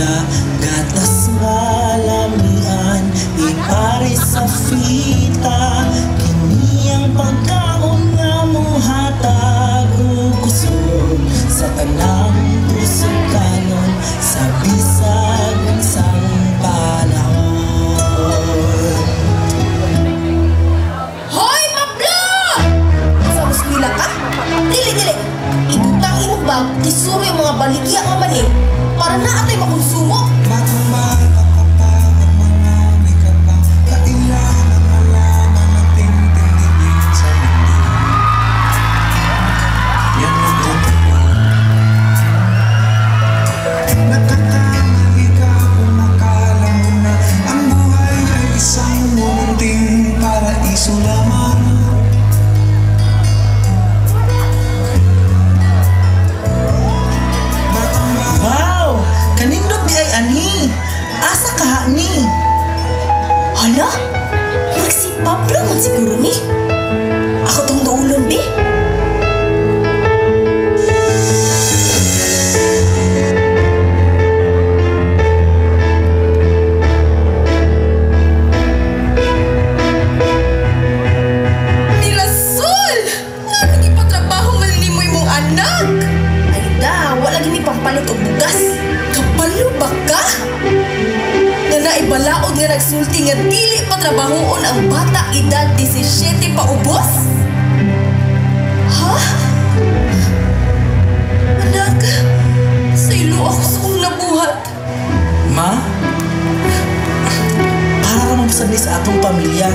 Coca-Cola, gatas nga lamian, ipares sa fita. Kini ang pagkaon nga muhatag og kusog sa tanang tusukanon sa bisag unsang panahon. Hoy, Pablo! Sa eskwela ka? Dili, dili. Ibutang imong bag, kisuro yung mga baligya nga mani para naa tay makonsumo. Bata ka pa at marami ka pa kailangan malaman at intindihin sa mundo. Yan ang totoo. Nagkakamali ka kung akala mo na ang buhay ay isang munting paraiso lamang. Batang bata. Wow! Kanindot di ay ani. Asa kaha ni? Hala? Murag si Pablo man siguro ni. Ako tong duulon, be. Ni Rasul! Nga ipatrabaho man nimo imong anak? Ay da, wala gini pampalit og bugas. Kabalo ba ka? Nga naibalaod nga nagsulti nga dili patrabahoon ang bata edad 17 paubos? Ha? Anak, sa ilo ako sa kong nabuhat. Ma, para ra man sad ni sa atong pamilya.